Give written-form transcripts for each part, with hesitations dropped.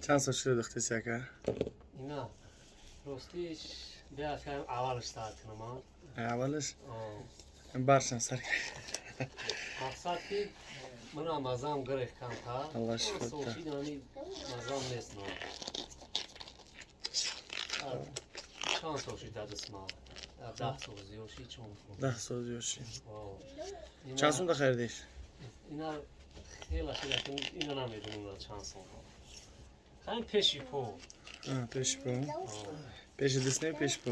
Чанд сол шуда духтеси, ака? Ина ростиш биякам аввалш сар кунам. Аввалаш баршам сар. Мақсад ки мана мазам гирифт камтар. Аллоҳ шифо диҳад. Сочидани мазам нест ма. Чанд сол шуд дадисма? 10 сол зиёд шид чун. 10 сол зиёд шид. Чанд сумда харидиш? Ина хела шуда, ина намедонам чанд сол. Ҳамин пеши по. Пеши по. Пеши даст не, пеши по.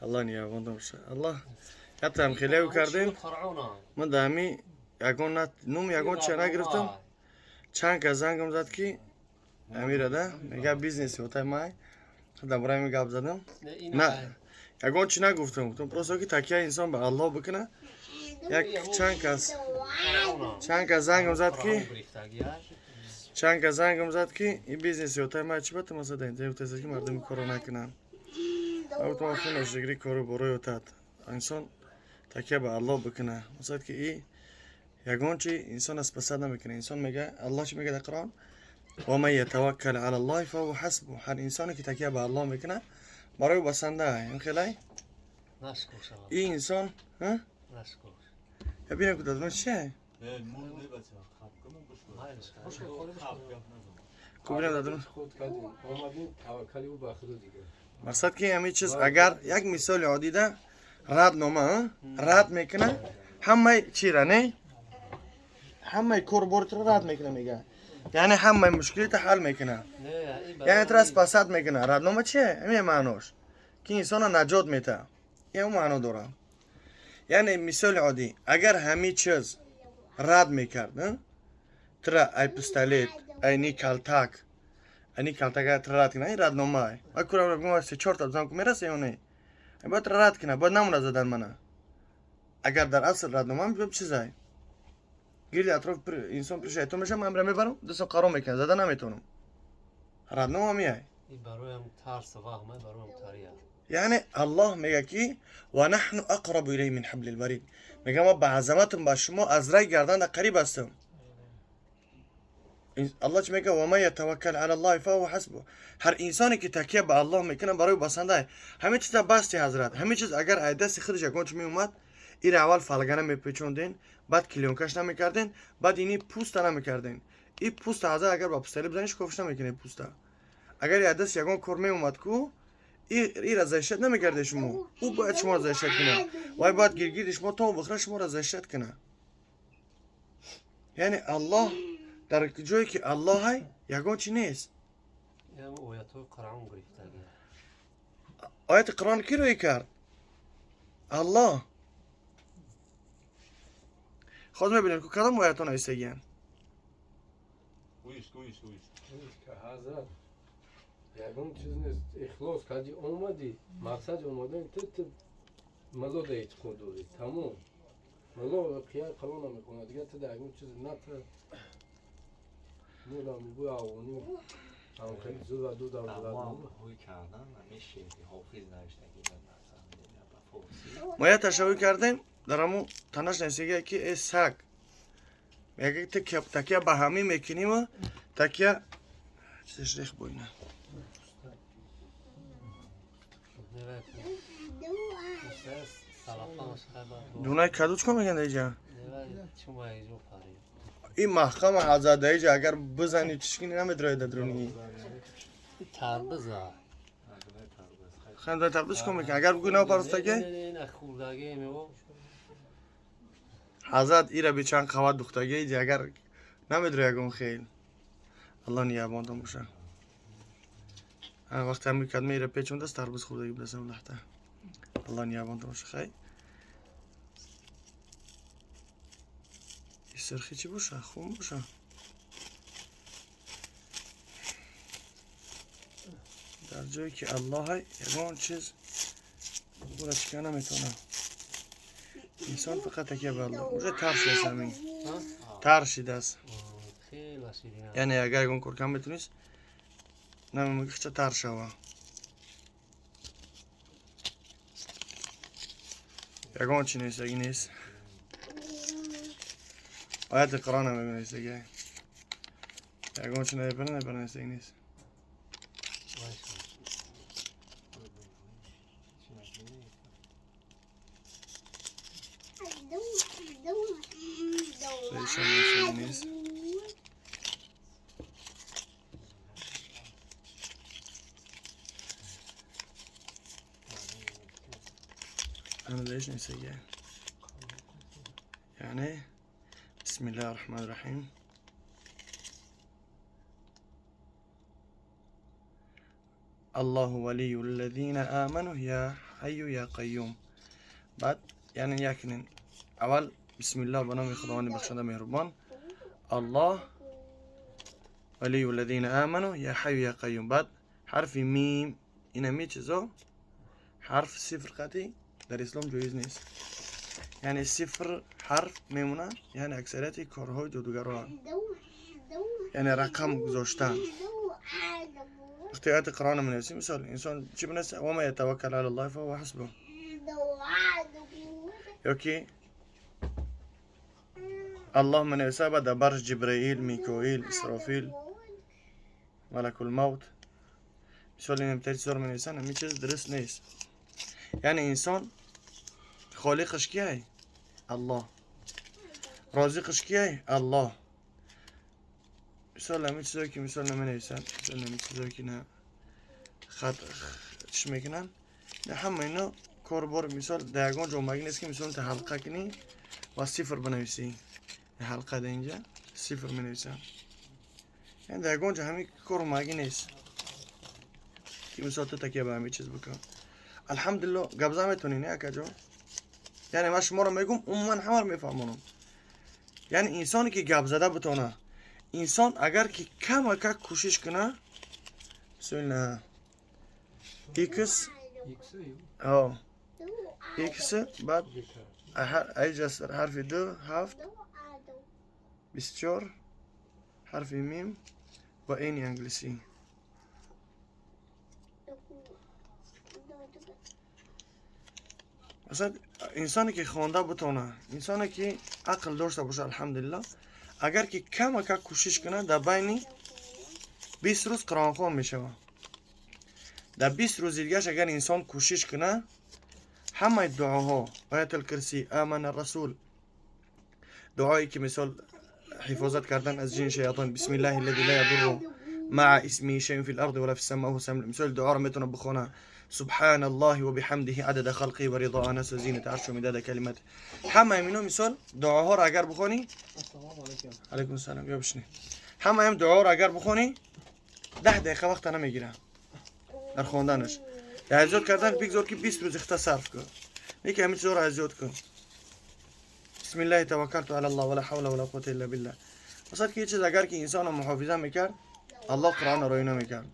Аллоҳ нигаҳбонда боша. Аллоҳ ҳатто хелеу кардем. Ман дар ҳами ягон нум ягон чия нагирифтам. Чанд кас зангам зад ки амира да мега бизнеси отай май дар бораи ҳами гап задам. На ягон чи нагуфтам, гуфтам просто ки такя инсон ба Аллоҳ бикуна. Як чанд кас зангам зад ки чанд кас зангам зад ки ин бизнеси отай май чи бата масада гуфтаст ки мардуми корро накунанд. Гуфтам охи ношигирӣ кору борои отат. Инсон такя ба Аллоҳ бикуна. Масалан ки и ягон чи инсона спасад намекунад. Инсон мега Аллоҳ чи мега дар Қуръон? Ва ман ятаваккал ала Аллоҳи фаҳува ҳасбуҳ. Ҳар инсоне ки такя ба Аллоҳ мекунад, барои ӯ басанда. Ин хелай? И инсон, я бинам ки дадмон чия? Ку бинам дадмон. Мақсад ки ҳамин чиз агар як мисоли оддида раднома рад мекунад ҳамаи чира, не? Ҳамаи корборитро рад мекунад мега. Яъне ҳамаи мушкилита ҳал мекунад. Яъне тура спасад мекунад. Раднома чие? Ҳамин маънош. Ки инсона наҷот метаҳад. Ин маъно дорад. Яъне мисоли оддӣ агар ҳамин чиз рад мекард, тура ай пистолет, айни калтак, айни калтак тура рад кунад, ин раднома. Ва кура бигӯм се чорта бизанам ку мераса ё не? Бояд рад кунад, бояд намона задан мана. Агар дар асл раднома мебинам чизай. Гирди атроф инсон пир шайтон мешавад, ман мебарам, дастам қарор мекунад, зада наметавонам. Раднома меай. Яъне Аллоҳ мега ки ва наҳну ақрабу илайҳи мин ҳаблил варид. Мега ман ба азаматам ба шумо аз рай гарданда қариб ҳастам. Аллоҳ чи мега? Ва ман ятаваккал ала Аллоҳи фаҳува ҳасбуҳ. Ҳар инсоне ки такя ба Аллоҳ мекунад, барои басанда. Ҳамин чиза басти ҳазрат. Ҳамин чиз агар аз дасти худаш ягон чи меомад, ира аввал фалгана мепечонден, баъд клеёнкаш намекарден, баъд ини пӯста намекарден. И пӯста ҳазрат агар ба пистолет бизанӣ шикофиш намекунед пӯста. Агар аз даст ягон кор меомад ку, ира защищать намекарде шумо. Ӯ бояд шуморо защищать кунад. Вай бояд гиргирди шумо то бихӯрад шуморо защищать кунад. Яъне Аллоҳ дар ҷое ки Аллоҳ ҳай, ягон чи нест. Ояти Қуръон кӣ рӯй кард? Аллоҳ. Хоз мебинем ку кадом оятҳо нависагиянд. Ягон чиз нест. Ихлос кардӣ омадӣ, мақсади омадан ту мало да эътиқод дорӣ, тамом. Мало қия қабул намекунад, дигар ту да ягон чиз на ту мудам бигӯ авонӣ ҳам хеле зуд ва дудам. Мо як ташаввур кардем, дар ҳамун танаш нависагия ки э саг мега ту такя ба ҳамин мекунӣ, такя чизаш рех бо ина. Дунаи каду чикор мекунад иҷа? Ин маҳкама ҳазрат да иҷа агар бизани чишкини намедрояд дар дуруни. Ханда тарбуз чикор мекунад? Агар бигӯи напаростаге? Ҳазрат ира бичанд қават духтаге иҷа агар намедрояд ягон хел. Аллоҳ нигаҳбонтон бошад. Вақте ҳамин кадме ира печондааст тарбуз хӯрдаги будааст лаҳта. Аллоҳ нигаҳбонтон бошад. Хай. И сирхи чӣ боша? Хун боша? Дар ҷое ки Аллоҳ ҳай, ягон чиз ӯро чикар наметавонад. Инсон фақат такя ба Аллоҳ. Уже тар шудааст ҳамин. Тар шидааст. Яъне агар ягон кор кам метавонист, намемуки тар шава. Ягон чи нависагӣ нест. Ояти Қуръон ҳам нависагӣ. Ягон чи наебара нест. Нест. يعني بسم الله الرحمن الرحيم. الله ولي الذين آمنوا يا حي يا قيوم. بعد يعني يكنن اول بسم الله بنام خداوند بخشنده مهربان. الله ولي الذين آمنوا يا حي يا قيوم. بعد حرف ميم اینمی چیزا حرف صفر قطعی در اسلام جایز نیست. یعنی صفر حرف میمونه، یعنی اکثریت کارهای جادوگران، یعنی رقم گذاشتن. وقتی آیت قرآن منویسیم مثال انسان چی بنویسه؟ و ما یتوکل علی الله فهو حسبه. یا که الله منویسه بعد برش جبرائیل، میکائیل، اسرافیل، ملک الموت. مثال این امتیاز چیزا رو منویسن، همین چیز درست نیست. یعنی انسان خالقش کیه؟ الله. رازقش کیه؟ الله. مثال همین چیزایی که مثال نمینویسن، مثال همین چیزایی که نه خط چی میکنن، نه همه اینا کار بار. مثال در یگان جا مگه نیست که مثال تا حلقه کنی و صفر بنویسی، حلقه در اینجا صفر منویسن. یعنی در یگان جا همین کار مگه نیست که مثال تو تکیه به همین چیز بکن. الحمدلله گپ زن میتونی نه اکا جان؟ یعنی من شما رو میگم عموما همه رو میفهمونم. یعنی انسانی که گپ زده بتونه، انسان اگر که کم کم کوشش کنه، مثلا ایکس ها ایکس بعد ایجاس حرف 2 7 24 حرف میم و این انگلیسی. مثلا انسانی که خوانده بتونه، انسانی که عقل داشته باشه، الحمدلله اگر که کم کم کوشش کنه در بین 20 روز قرآن خوان میشه. در 20 روز دیگهش اگر انسان کوشش کنه همه دعاها، آیت الکرسی، آمن الرسول، دعایی که مثال حفاظت کردن از جن شیاطین، بسم الله الذي لا يضر مع اسمه شيء في الارض ولا في السماء وهو السميع. مثال دعا رو میتونه بخونه، سبحان الله وبحمده عدد خلقه ورضا نفسه وزینة عرشه ومداد کلماته. همه اینا مثال دعاها رو اگر بخونی، السلام علیکم. علیکم السلام. یا بشنی. همه هم دعا رو اگر بخونی 10 دقیقه وقت نمیگیره در خواندنش. از کردن بگذار که 20 روز اختصار صرف کن. یکی همین چیزا رو از یاد کن. بسم الله توکلت علی الله ولا حول ولا قوة الا بالله. مثلا که یه چیز اگر که انسان محافظه میکرد، الله قرآن رو اینا میکرد.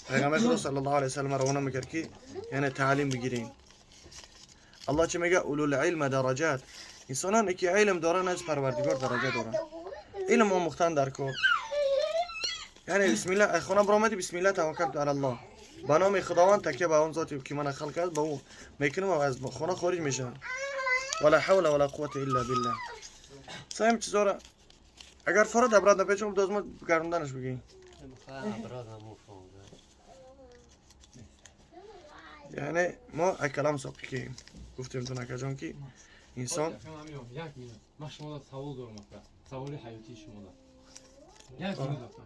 پیغمبر خدا صلی الله علیه و سلم روانه میکرد که یعنی تعلیم بگیرین. الله چه میگه؟ اولو العلم درجات. انسانان که علم دارن از پروردگار درجه دارن. علم آموختن در کار. یعنی بسم الله از خانه برآمدی، بسم الله توکلت علی الله. به نام خداوند تکیه به اون ذاتی که من خلق کرد به او میکنم و از خانه خارج میشم. ولا حول ولا قوة الا بالله. سایم چیزا را اگر فراد ابراد نپیچم دازم گردوندنش بگی. یعنی ما کلام ساقی که گفتیم تو نکا جان که انسان یک minute. من شما دا سوال دارم اکا. سوال حیاتی شما دا. یک minute اکا.